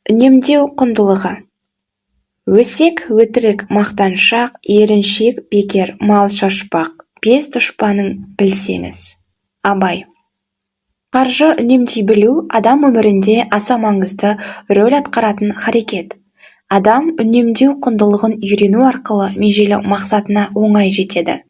Үнемдеу құндылығы. Өсек, өтірік, мақтаншақ, еріншек, бекер мал шашпақ, бес дұшпаның білсеңіз. Абай. Қаржы үнемдей білу адам өмірінде аса маңызды рөл атқаратын харекет. Адам үнемдеу құндылығын үйрену арқылы межелі мақсатына оңай жетеді.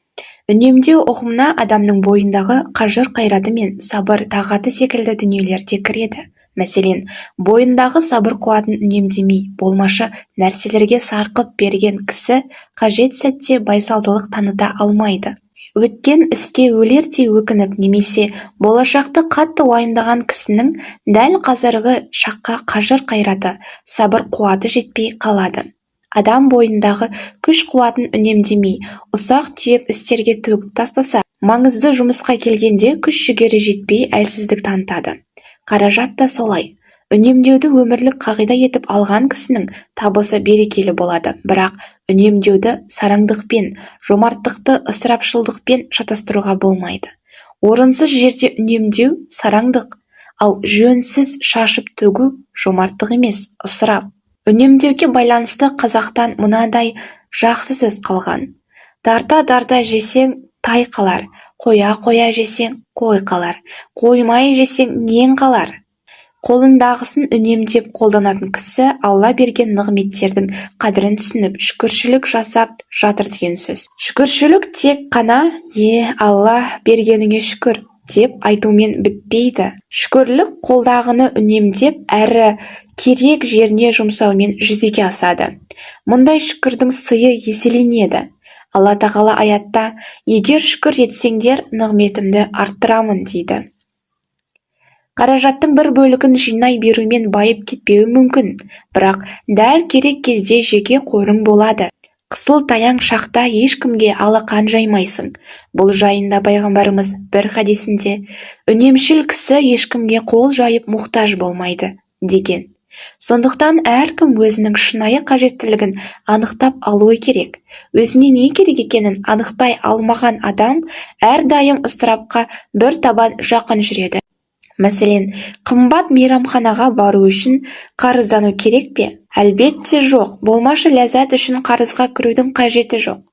Үнемдеу ұғымына адамның бойындағы қажыр-қайраты мен сабыр-тағаты секілді дүниелер де кіреді. Мәселен, бойындағы сабыр-қуатын үнемдемей, болмашы нәрселерге сарқып берген кісі қажет сәтте байсалдылық таныта алмайды. Өткен іске өлердей өкініп немесе болашақты қатты уайымдаған кісінің дәл қазіргі шаққа қажыр-қайраты, сабыр-қуаты жетпей қалады. Адам бойындағы күш-қуатын үнемдемей, ұсақ-түйек істерге төгіп тастаса, маңызды жұмысқа келгенде күш-жігері жетпей әлсіздік танытады. Қаражат та солай. Үнемдеуді өмірлік қағида етіп алған кісінің табысы берекелі болады. Бірақ үнемдеуді сараңдықпен, жомарттықты ысырапшылдықпен шатастыруға болмайды. Орынсыз жерде үнемдеу сараңдық, ал жөнсіз шашып-төгу жомарттық емес, ысырап. Үнемдеуге байланысты қазақтан мынадай жақсы сөз қалған: Тарта-тарта жесең, тай қалар, қоя-қоя жесең, қой қалар, қоймай жесең, нең қалар? Қолындағысын үнемдеп қолданатын кісі Алла берген нығметтердің қадірін түсініп, шүкіршілік жасап жатыр деген сөз. Шүкіршілік тек қана «Е, Алла, бергеніңе шүкір» деп айтумен бітпейді. Шүкірлік қолдағыны үнемдеп әрі керек жеріне жұмсаумен жүзеге асады. Мұндай шүкірдің сыйы еселенеді. Алла Тағала аятта: «Егер шүкір етсеңдер, нығметімді арттырамын», – дейді. Қаражаттың бір бөлігін жинай берумен байып кетпеуің мүмкін, бірақ дәл керек кезде жеке қорың болады. Қысылтаяң шақта ешкімге алақан жаймайсың. Бұл жайында пайғамбарымыз бір хадисінде: «Үнемшіл кісі ешкімге қол жайып мұқтаж болмайды», – деген. Сондықтан әркім өзінің шынайы қажеттілігін анықтап алуы керек. Өзіне не керек екенін анықтай алмаған адам әрдайым ысырапқа бір табан жақын жүреді. Мәселен, қымбат мейрамханаға бару үшін қарыздану керек пе? Әлбетте жоқ, болмашы ләззат үшін қарызға кірудің қажеті жоқ.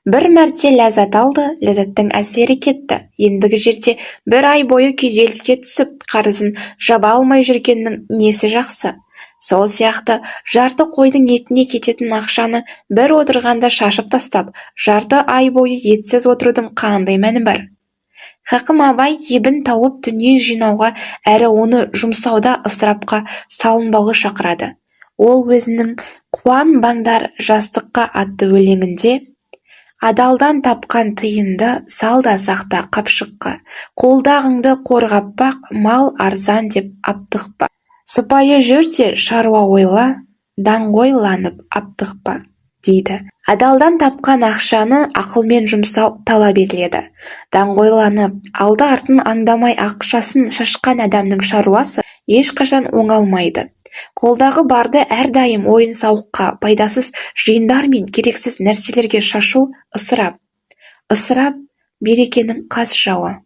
Бір мәрте ләззат алды, ләззаттың әсері кетті. Ендігі жерде бір ай бойы күйзеліске түсіп, қарызын жаба алмай жүргеннің несі жақсы? Сол сияқты жарты қойдың етіне кететін ақшаны бір отырғанда шашып тастап, жарты ай бойы етсіз отырудың қандай мәні бар? Хакім Абай ебін тауып дүние жинауға әрі оны жұмсауда ысырапқа салынбауға шақырады. Ол өзінің «Қуанбаңдар жастыққа» атты өлеңінде: «Адалдан тапқан тиынды сал да сақта қапшыққа, қолдағыңды қорғап бақ, мал арзан деп аптықпа. Сыпайы жүр де шаруа ойла, даңғойланып аптықпа», – дейді. Адалдан тапқан ақшаны ақылмен жұмсау талап етіледі. Даңғойланып, алды-артын аңдамай ақшасын шашқан адамның шаруасы ешқашан оңалмайды. Қолдағы барды әрдайым ойын-сауыққа, пайдасыз жиындар мен керексіз нәрселерге шашу ысырап. Ысырап – берекенің қас жауы.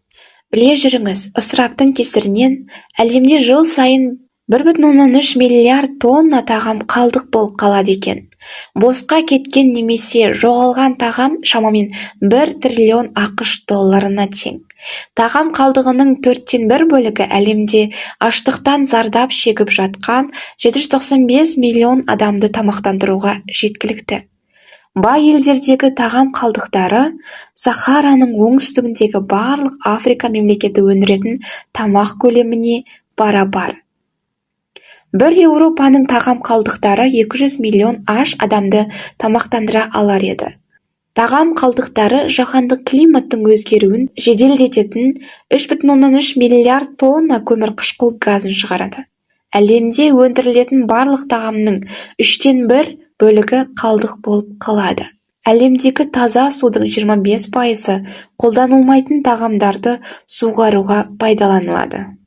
Біле жүріңіз, ысыраптың кесірінен әлемде жыл сайын 1,3 миллиард тонна тағам қалдық болып қалады екен. Босқа кеткен немесе жоғалған тағам шамамен 1 триллион АҚШ долларына тең. Тағам қалдығының 1/4 бөлігі әлемде аштықтан зардап шегіп жатқан 795 миллион адамды тамақтандыруға жеткілікті. Бай елдердегі тағам қалдықтары Сахараның оңтүстігіндегі барлық Африка мемлекеті өндіретін тамақ көлеміне бара-бар. Бір Еуропаның тағам қалдықтары 200 миллион аш адамды тамақтандыра алар еді. Тағам қалдықтары жаһандық климаттың өзгеруін жеделдететін 3,3 миллиард тонна көмірқышқыл газын шығарады. Әлемде өндірілетін барлық тағамның 1/3 бөлігі қалдық болып қалады. Әлемдегі таза судың 25%-ы қолданылмайтын тағамдарды суғаруға пайдаланылады.